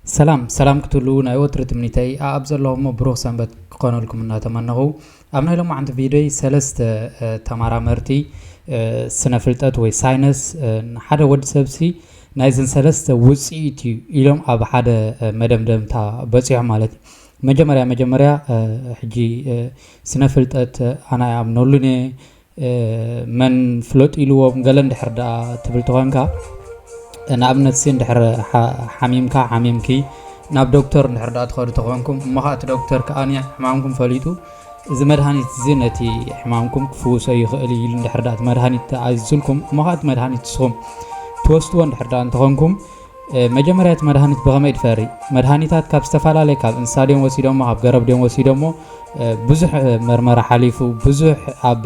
ሰላም ሰላም ክትህልዉ ናይ ወትሪ ትምኒተይ። ኣብ ዘለኹሞ ብሩኽ ሰንበት ክኾነልኩም እናተመነኹ፣ ኣብ ናይ ሎማዓንቲ ቪድዮይ ሰለስተ ተመራመርቲ ስነ ፍልጠት ወይ ሳይነስ ሓደ ወዲ ሰብሲ ናይዘን ሰለስተ ውፅኢት እዩ ኢሎም ኣብ ሓደ መደምደምታ በፂሖም ማለት እዩ። መጀመርያ መጀመርያ ሕጂ ስነ ፍልጠት ኣነ ኣይኣምነሉን እየ፣ መን ፍለጡ ኢልዎም ገለ እንድሕር ደኣ ትብል ተኾንካ፣ ንኣብነት ሲ እንድሕር ሓሚምካ ሓሚምኪ ናብ ዶክተር እንድሕር ደኣ ትኸዱ ተኾንኩም፣ እሞ ኸዓ እቲ ዶክተር ከኣ ሕማምኩም ፈሊጡ እዚ መድሃኒት እዚ ነቲ ሕማምኩም ክፍውሶ ይኽእል እዩ ኢሉ እንድሕር ደኣ እቲ መድሃኒት ኣዚዙልኩም፣ እሞ ኸዓ እቲ መድሃኒት ንስኹም ትወስድዎ እንድሕር ደኣ እንተኾንኩም፣ መጀመርያ እቲ መድሃኒት ብኸመይ ድፈሪ? መድሃኒታት ካብ ዝተፈላለየ፣ ካብ እንስሳ ድዮም ወሲዶሞ፣ ካብ ገረብ ድዮም ወሲዶሞ? ብዙሕ መርመራ ሓሊፉ፣ ብዙሕ ኣብ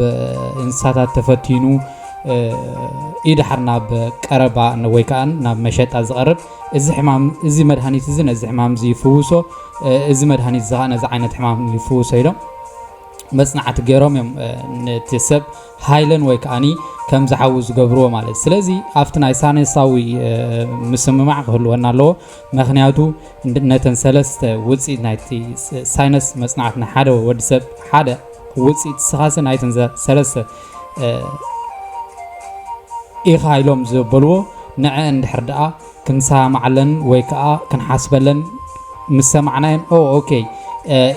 እንስሳታት ተፈቲኑ እዩ ደሓር ናብ ቀረባ ወይ ከዓ ናብ መሸጣ ዝቐርብ። እዚ ሕማም፣ እዚ መድሃኒት እዚ ነዚ ሕማም እዚ ይፍውሶ፣ እዚ መድሃኒት እዚ ከዓ ነዚ ዓይነት ሕማም ይፍውሶ ኢሎም መፅናዕቲ ገይሮም እዮም ነቲ ሰብ ሃይለን ወይ ከዓኒ ከም ዝሓዊ ዝገብርዎ ማለት። ስለዚ ኣብቲ ናይ ሳይንሳዊ ምስምማዕ ክህልወና ኣለዎ። ምክንያቱ ነተን ሰለስተ ውፅኢት ናይቲ ሳይነስ መፅናዕቲ ናይ ሓደ ወዲ ሰብ ሓደ ውፅኢት ስኻሲ ናይተን ሰለስተ ኢኻ ኢሎም ዝበልዎ ንዐ እንድሕር ደኣ ክንሰማማዓለን ወይ ከዓ ክንሓስበለን ምስ ሰማዕናየን፣ ኦ ኦኬ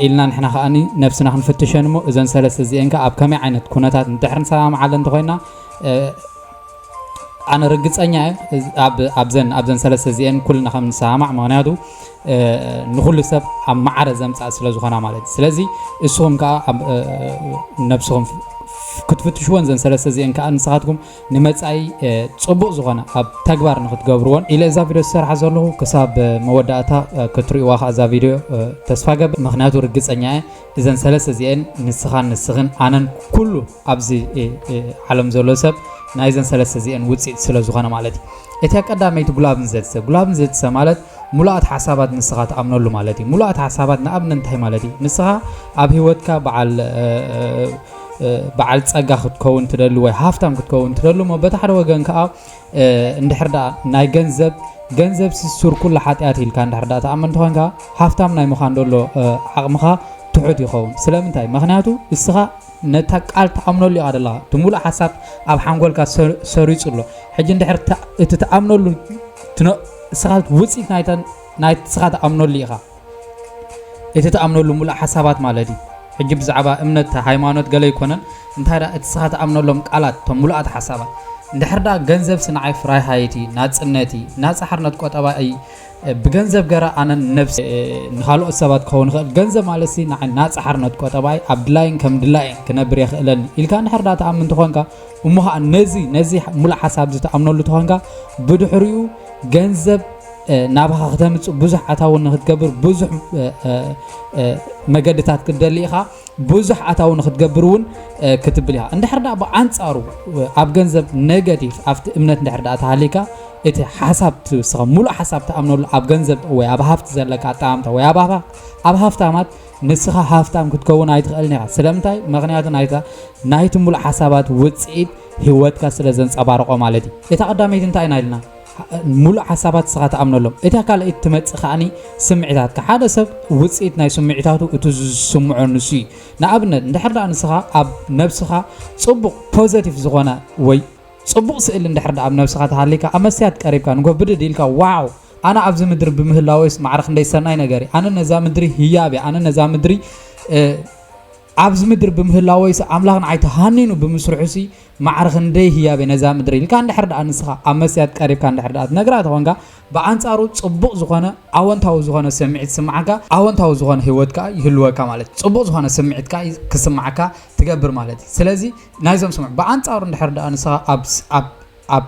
ኢልና ንሕና ከዓኒ ነብስና ክንፍትሸን እሞ እዘን ሰለስተ እዚአን ከ ኣብ ከመይ ዓይነት ኩነታት እንድሕር ንሰማማዓለን እንተኮይና፣ ኣነ ርግፀኛ እየ ኣብዘን ኣብዘን ሰለስተ እዚአን ኩልና ከም ንሰማማዕ፣ ምክንያቱ ንኩሉ ሰብ ኣብ ማዕረ ዘምፅኣ ስለ ዝኾና ማለት እዩ። ስለዚ እስኹም ከዓ ነብስኹም ክትፍትሽወን ዘን ሰለስተ እዚአን ከዓ ንስኻትኩም ንመጻኢ ጽቡቕ ዝኾነ ኣብ ተግባር ንክትገብርዎን ኢለ እዛ ቪድዮ ዝሰርሓ ዘለኹ። ክሳብ መወዳእታ ክትርእይዋ ከዓ እዛ ቪድዮ ተስፋ ገብር፣ ምክንያቱ ርግጸኛ እየ እዘን ሰለስተ እዚአን ንስኻን ንስኽን ኣነን ኩሉ ኣብዚ ዓለም ዘሎ ሰብ ናይዘን ሰለስተ እዚአን ውፅኢት ስለ ዝኾነ ማለት እዩ። እቲ ቀዳመይቲ ጉላብን ዘድሰ ጉላብን ዘድሰ ማለት ሙሉኣት ሓሳባት ንስኻ ትኣምነሉ ማለት እዩ። ሙሉኣት ሓሳባት ንኣብነት እንታይ ማለት እዩ? ንስኻ ኣብ ህይወትካ በዓል በዓል ጸጋ ክትከውን ትደሊ ወይ ሃፍታም ክትከውን ትደሊ እሞ በቲ ሓደ ወገን ከዓ እንድሕር ደኣ ናይ ገንዘብ ገንዘብ ስሱር ኩሉ ሓጢኣት ኢልካ እንድሕር ደኣ ትኣምን ተኾንካ ሃፍታም ናይ ምዃን ደሎ ዓቕምኻ ትሑት ይኸውን። ስለምንታይ? ምክንያቱ እስኻ ነታ ቃል ትኣምነሉ ኢኻ ዘለኻ። እቲ ሙሉእ ሓሳብ ኣብ ሓንጎልካ ሰሪጹ ኣሎ። ሕጂ እንድሕር እቲ ትኣምነሉ እስኻ ውፅኢት ናይተን ናይ እስኻ ትኣምነሉ ኢኻ። እቲ ትኣምነሉ ሙሉእ ሓሳባት ማለት እዩ። ሕጂ ብዛዕባ እምነት ሃይማኖት ገለ ኣይኮነን፣ እንታይ ደኣ እቲ እስኻ ትኣምነሎም ቃላት እቶም ሙሉኣት ሓሳባት። እንድሕር ደኣ ገንዘብ ስንዓይ ፍራይሃይቲ ናጽነቲ ናጻ ሓርነት ቆጠባ እይ ብገንዘብ ገራ ኣነን ነብሲ ንኻልኦት ሰባት ክኸውን ይኽእል። ገንዘብ ማለት ሲ ንዓይ ናጻ ሓርነት ቆጠባይ ኣብ ድላይን ከም ድላይን ክነብር የኽእለኒ ኢልካ እንድሕር ደኣ ትኣምን ተኾንካ እሞ ኸዓ ነዚ ነዚ ሙሉእ ሓሳብ እዚ ትኣምነሉ ተኾንካ ብድሕሪኡ ገንዘብ ናባኻ ክተምፅእ ብዙሕ ኣታዊ ንክትገብር ብዙሕ መገድታት ክትደሊ ኢኻ። ብዙሕ ኣታዊ ንክትገብር እውን ክትብል ኢኻ። እንድሕር ደኣ ብኣንፃሩ ኣብ ገንዘብ ኔጋቲቭ ኣብቲ እምነት እንድሕር ደኣ ተሃሊካ እቲ ሓሳብ ትስኻ ሙሉእ ሓሳብ ትኣምነሉ ኣብ ገንዘብ ወይ ኣብ ሃፍቲ ዘለካ ኣጠማምታ ወይ ኣብ ሃፍታማት ንስኻ ሃፍታም ክትከውን ኣይትኽእልን ኢኻ። ስለምንታይ? ምክንያቱ ናይቲ ሙሉእ ሓሳባት ውፅኢት ህይወትካ ስለ ዘንፀባርቆ ማለት እዩ። እታ ቀዳመይቲ እንታይ ኢና ኢልና? ሙሉእ ሓሳባት ንስኻ ትኣምነሎም። እታ ካልኣይቲ ትመፅእ ከዓኒ ስምዒታትካ። ሓደ ሰብ ውፅኢት ናይ ስምዒታቱ እቲ ዝስምዖ ንሱ እዩ። ንኣብነት እንድሕር ደኣ ንስኻ ኣብ ነብስኻ ፅቡቕ ፖዘቲቭ ዝኾነ ወይ ፅቡቕ ስእሊ እንድሕር ደኣ ኣብ ነብስኻ ተሃሊካ ኣብ መስትያት ቀሪብካ ንጎ ብድድ ኢልካ ዋው ኣነ ኣብዚ ምድሪ ብምህላወይስ ማዕረ ክንደይ ሰናይ ነገር እዩ። ኣነ ነዛ ምድሪ ህያብ እየ። ኣነ ነዛ ምድሪ ኣብዚ ምድሪ ብምህላወይሲ ኣምላኽ ንዓይ ተሃኒኑ ብምስርሑሲ ማዕረ ክንደይ ህያብ እየ ነዛ ምድሪ ኢልካ እንድሕር ደኣ ንስኻ ኣብ መስትያት ቀሪብካ እንድሕር ደኣ ትነግራ ተኾንካ ብኣንጻሩ ጽቡቕ ዝኾነ ኣወንታዊ ዝኾነ ስምዒት ይስምዓካ፣ ኣወንታዊ ዝኾነ ህይወት ከኣ ይህልወካ ማለት እዩ። ጽቡቕ ዝኾነ ስምዒት ከኣ ክስምዓካ ትገብር ማለት እዩ። ስለዚ ናይዞም ስምዑ ብኣንጻሩ እንድሕር ደኣ ንስኻ ኣብ ኣብ ኣብ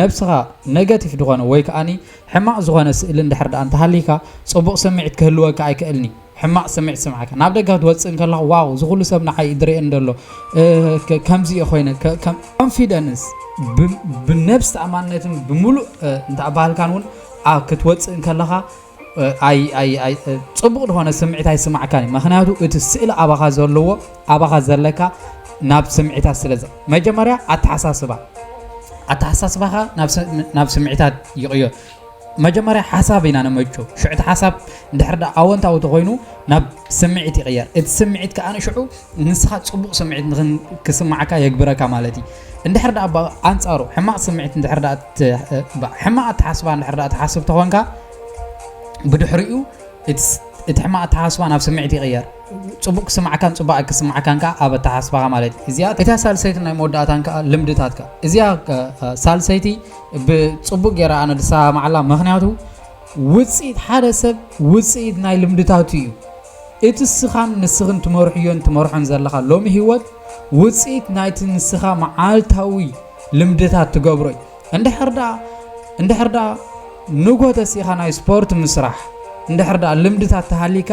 ነብስኻ ኔጋቲቭ ዝኾነ ወይ ከኣኒ ሕማቕ ዝኾነ ስእሊ እንድሕር ደኣ እንተሃሊካ ጽቡቕ ስምዒት ክህልወካ ኣይክእልኒ። ሕማቕ ስምዒት ስምዓካ ናብ ደገ ክትወፅእ እንከለኻ ዋው እዚ ኩሉ ሰብ ንዓይ ድርእየን ደሎ ከምዚ እየ ኮይነ ኮንፊደንስ ብነብስ ተኣማንነትን ብምሉእ እንተኣባህልካን እውን ክትወፅእ እንከለኻ ኣይ ኣይ ኣይ ጽቡቕ ዝኾነ ስምዒት ኣይስማዕካን እዩ። ምክንያቱ እቲ ስእሊ ኣባኻ ዘለዎ ኣባኻ ዘለካ ናብ ስምዒታት ስለ መጀመርያ ኣተሓሳስባ ኣተሓሳስባኻ ናብ ስምዒታት ይቕዮ። መጀመርያ ሓሳብ ኢና ነመቹ። ሽዑ እቲ ሓሳብ እንድሕር ደኣ ኣወንታዊ ተኾይኑ ናብ ስምዒት ይቕየር። እቲ ስምዒት ከኣ ንሽዑ ንስኻ ጽቡቕ ስምዒት ንኽን-፣ ክስምዓካ የግብረካ ማለት እዩ። እንድሕር ደኣ ብኣንጻሩ ሕማቕ ስምዒት እንድሕር ደኣ ት-፣ እ፣ ብ-፣ ሕማቕ ኣተሓስባ እንድሕር ደኣ ትሓስብ ተኾንካ፣ ብድሕሪኡ እቲ ስ-፣ እቲ ሕማቕ ኣተሓስባ ናብ ስምዒት ይቕየር። ጽቡቕ ክስምዓካን ጽቡቕ ኣይክስምዓካን ከኣ ኣብ ኣተሓስባኻ ማለት እዩ። እዚኣ እታ ሳልሰይቲ ናይ መወዳእታን ከኣ ልምድታትካ። እዚኣ፣ እ፣ እ፣ ሳልሰይቲ ብጽቡቕ ገይራ ኣነ ዝሰማማዓላ፣ ምኽንያቱ ውጽኢት ሓደ ሰብ ውጽኢት ናይ ልምድታቱ እዩ። እቲ ንስኻን ንስኽን ትመርሕዮን ትመርሖን ዘለኻ ሎሚ ህይወት ውጽኢት ናይቲ ንስኻ መዓልታዊ ልምድታት ትገብሮ እዩ። እንድሕር ደኣ፣ እንድሕር ደኣ ንጎ ተሲኻ ናይ ስፖርት ምስራሕ፣ እንድሕር ደኣ ልምድታት ተሃሊካ፣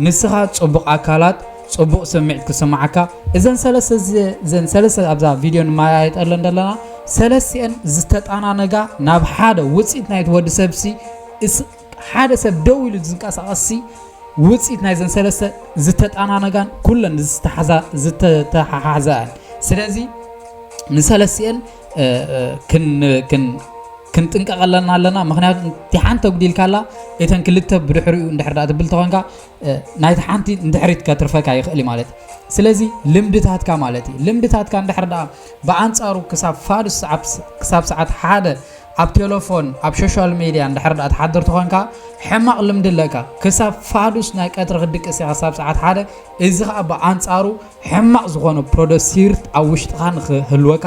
ንስኻ ጽቡቕ ኣካላት፣ ጽቡቕ ስምዒት ክስምዓካ። እዘን ሰለስተ ዝ-፣ እዘን ሰለስተ ኣብዛ ቪድዮ ንመያየጠለን ዘለና ሰለስቲአን ዝተጣናነጋ ናብ ሓደ ውጽኢት ናይቲ ወዲ ሰብሲ እስ-፣ ሓደ ሰብ ደው ኢሉ ዝንቀሳቐስሲ ውጽኢት ናይዘን ሰለስተ ዝተጣናነጋን ኩለን ዝተሓዛ-፣ ዝተተሓሓዛ እየን። ስለዚ ንሰለስቲአን፣ እ፣ እ፣ ክን-፣ ክን-፣ ክንጥንቀቐለን ኣለና። ምኽንያቱ እቲ ሓንቲ ኣጉዲልካላ እተን ክልተ ብድሕሪኡ እንድሕር ደኣ ትብል ተኾንካ፣ እ፣ ናይቲ ሓንቲ ንድሕሪት ከትርፈካ ይኽእል እዩ ማለት እዩ። ስለዚ ልምድታትካ ማለት እዩ። ልምድታትካ እንድሕር ደኣ ብኣንጻሩ ክሳብ ፋዱስ ሰዓት፣ ክሳብ ሰዓት ሓደ ኣብ ቴሌፎን፣ ኣብ ሶሻል ሜድያ እንድሕር ደኣ ትሓድር ተኾንካ፣ ሕማቕ ልምዲ ኣለካ። ክሳብ ፋዱስ ናይ ቀትሪ ክትድቅስ ኢኻ ክሳብ ሰዓት ሓደ። እዚ ኸኣ ብኣንጻሩ ሕማቕ ዝኾነ ፕሮደሲርት ኣብ ውሽጥኻ ንኽህልወካ፣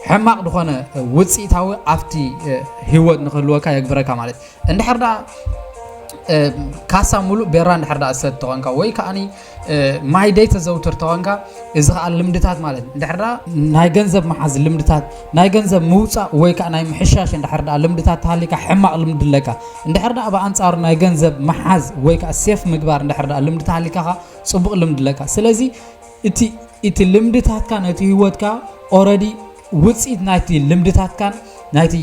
ሕማቕ ዝኾነ ውጽኢታዊ ኣብቲ፣ እ፣ ህይወት ንኽህልወካ የግብረካ ማለት እዩ። እንድሕር ደኣ፣ እ፣ ካሳ ሙሉእ ቤራ እንድሕር ደኣ ትሰቲ ተኾንካ፣ ወይ ከኣኒ፣ እ፣ ማይ ደይ ተዘውትር ተኾንካ፣ እዚ ኸኣ ልምድታት ማለት እዩ። እንድሕር ደኣ ናይ ገንዘብ መሓዝ ልምድታት፣ ናይ ገንዘብ ምውጻእ ወይ ከኣ ናይ ምሕሻሽ እንድሕር ደኣ ልምድታት ተሃሊካ፣ ሕማቕ ልምዲ ኣለካ። እንድሕር ደኣ ብኣንጻሩ ናይ ገንዘብ መሓዝ ወይ ከኣ ሴፍ ምግባር እንድሕር ደኣ ልምዲ ተሃሊካ ኸኣ ጽቡቕ ልምዲ ኣለካ። ስለዚ እቲ፣ እቲ ልምድታትካ ነቲ ህይወትካ ኦረዲ ውጽኢት ናይቲ ልምድታትካን ናይቲ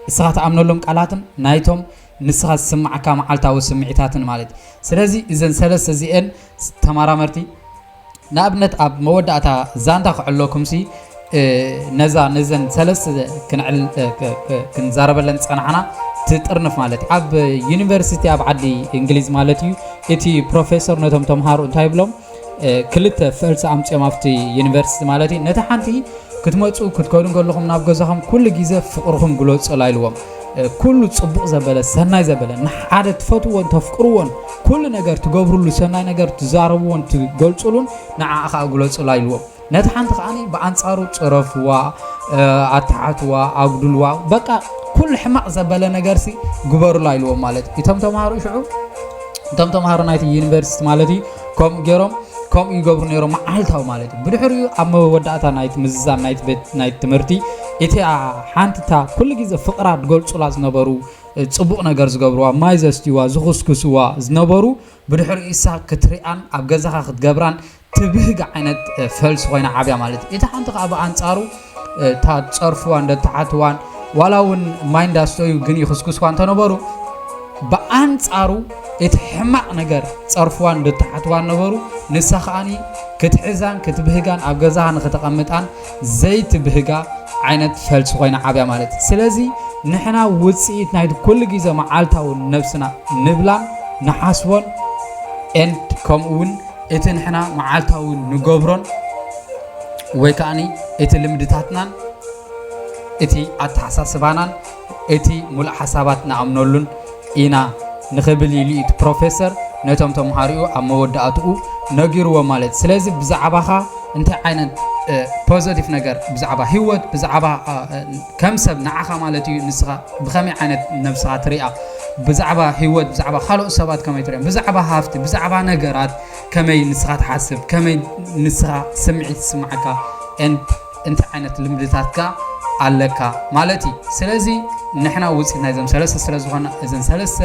ንስኻ ትኣምነሎም ቃላትን ናይቶም ንስኻ ዝስምዓካ መዓልታዊ ስምዒታትን ማለት እዩ። ስለዚ እዘን ሰለስተ እዚአን ተመራመርቲ ንኣብነት ኣብ መወዳእታ ዛንታ ክዕለኩምሲ፣ እ፣ ነዛ፣ ነዘን ሰለስተ ክንዕል-፣ እ፣ ክ-፣ ክ-፣ ክንዛረበለን ዝጸናሕና ትጥርንፍ ማለት እዩ። ኣብ ዩኒቨርሲቲ ኣብ ዓዲ እንግሊዝ ማለት እዩ፣ እቲ ፕሮፌሰር ነቶም ተምሃሮ እንታይ ይብሎም? እ፣ ክልተ ፈልሲ ኣምጺኦም ኣብቲ ዩኒቨርሲቲ ማለት እዩ። ነቲ ሓንቲ ክትመጹ ክትከዱ እንከለኹም ናብ ገዛኹም ኩሉ ግዜ ፍቕርኹም ግለጹላ ኢልዎም። እ፣ ኩሉ ጽቡቕ ዘበለ፣ ሰናይ ዘበለ፣ ንሓደ ትፈትውዎን ተፍቅርዎን ኩሉ ነገር ትገብሩሉ፣ ሰናይ ነገር ትዛረብዎን ትገልጹሉን ንዓኣ ኸኣ ግለጹላ ኢልዎም። ነቲ ሓንቲ ከኣኒ ብኣንጻሩ ጽረፍዋ፣ እ፣ ኣተሓትዋ፣ ኣጉድልዋ፣ በቃ ኩሉ ሕማቕ ዘበለ ነገርሲ ግበሩላ ኢልዎም ማለት እዩ። እቶም ተምሃሮ ሽዑ፣ እቶም ተምሃሮ ናይቲ ዩኒቨርሲቲ ማለት እዩ፣ ከምኡ ገይሮም፣ ከምኡ ይገብሩ ነይሮም መዓልታዊ ማለት እዩ። ብድሕሪኡ ኣብ መወዳእታ ናይቲ ምዝዛም ናይቲ ቤት፣ ናይቲ ትምህርቲ፣ እቲኣ ሓንቲ እታ ኩሉ ግዜ ፍቕራ ዝገልጹላ ዝነበሩ፣ እ፣ ጽቡቕ ነገር ዝገብርዋ፣ ማይ ዘስትይዋ፣ ዝኹስኩስዋ ዝነበሩ፣ ብድሕሪኡ እሳ ክትሪኣን ኣብ ገዛኻ ክትገብራን ትብህግ ዓይነት፣ እ፣ ፈልሲ ኮይና ዓብያ ማለት እዩ። እታ ሓንቲ ከኣ ብኣንጻሩ፣ እ፣ እታ ትጸርፍዋን ደተሓትዋን ዋላ እውን ማይ እንዳስተዩ ግን ይኽስኩስኳ እንተነበሩ፣ ብኣንጻሩ እቲ ሕማቕ ነገር ጸርፍዋን ደተሓትዋን ነበሩ፣ ንሳ ከኣኒ ክትሕዛን ክትብህጋን ኣብ ገዛኻ ንኽተቐምጣን ዘይትብህጋ ዓይነት ፈልሲ ኮይና ዓብያ ማለት እዩ። ስለዚ ንሕና ውጽኢት ናይቲ ኩሉ ግዜ መዓልታዊ ነብስና ንብላን ንሓስቦን and ከምኡ እውን እቲ ንሕና መዓልታዊ ንገብሮን ወይ ከኣኒ እቲ ልምድታትናን እቲ ኣተሓሳስባናን እቲ ሙሉእ ሓሳባት ንኣምነሉን ኢና ንኽብል ኢሉ እዩ እቲ ፕሮፌሰር ነቶም ተምሃሪኡ ኣብ መወዳእትኡ ነጊርዎም ማለት እዩ። ስለዚ ብዛዕባኻ እንታይ ዓይነት፣ እ፣ ፖዘቲቭ ነገር ብዛዕባ ህይወት፣ ብዛዕባ፣ እ፣ እ፣ ከም ሰብ ንዓኻ ማለት እዩ፣ ንስኻ ብኸመይ ዓይነት ነብስኻ ትሪኣ፣ ብዛዕባ ህይወት፣ ብዛዕባ ካልኦት ሰባት ከመይ ትሪኦም፣ ብዛዕባ ሃፍቲ፣ ብዛዕባ ነገራት ከመይ ንስኻ ትሓስብ፣ ከመይ ንስኻ ስምዒት ዝስምዓካ፣ and እንታይ ዓይነት ልምድታትካ ኣለካ ማለት እዩ። ስለዚ ንሕና ውፅኢት ናይዞም ሰለስተ ስለ ዝኾና፣ እዘን ሰለስተ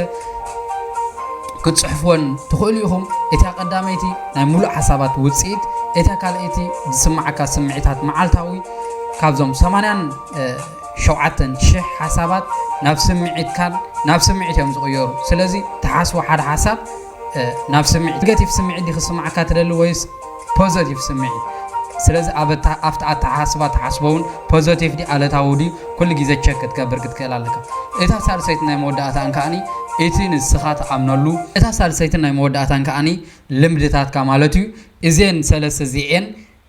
ክትፅሕፍወን ትኽእሉ ኢኹም። እታ ቀዳመይቲ ናይ ሙሉእ ሓሳባት ውፅኢት፣ እታ ካልኣይቲ ዝስምዓካ ስምዒታት መዓልታዊ፣ ካብዞም ሰማንያን ሸውዓተን ሽሕ ሓሳባት ናብ ስምዒትካን ናብ ስምዒት እዮም ዝቕየሩ። ስለዚ ትሓስቦ ሓደ ሓሳብ፣ እ፣ ናብ ስምዒት፣ ኔጋቲቭ ስምዒት ዲኺ ዝስምዓካ ትደሊ ወይስ ፖዘቲቭ ስምዒት? ስለዚ ኣብ ኣታ- ኣብቲ ኣተሓሳስባ ትሓስቦ እውን ፖዘቲቭ ድዩ ኣለታዊ ድዩ ኩሉ ግዜ ቸክ ክትገብር ክትክእል ኣለካ። እታ ሳልሰይቲ ናይ መወዳእታን ከኣኒ እቲ ንስኻ ትኣምነሉ እታ ሳልሰይቲ ናይ መወዳእታን ከኣኒ ልምድታትካ ማለት እዩ። እዚአን ሰለስተ እዚአን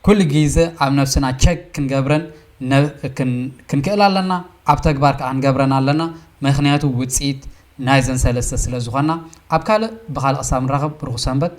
ኩሉ ግዜ ኣብ ነብስና ቸክ ክንገብረን ነ- ክን- ክንክእል ኣለና። ኣብ ተግባር ከዓ ክንገብረን ኣለና። ምክንያቱ ውፅኢት ናይዘን ሰለስተ ስለ ዝኾና። ኣብ ካልእ ብኻልእ ክሳብ ንራኸብ ብሩኽ ሰንበት።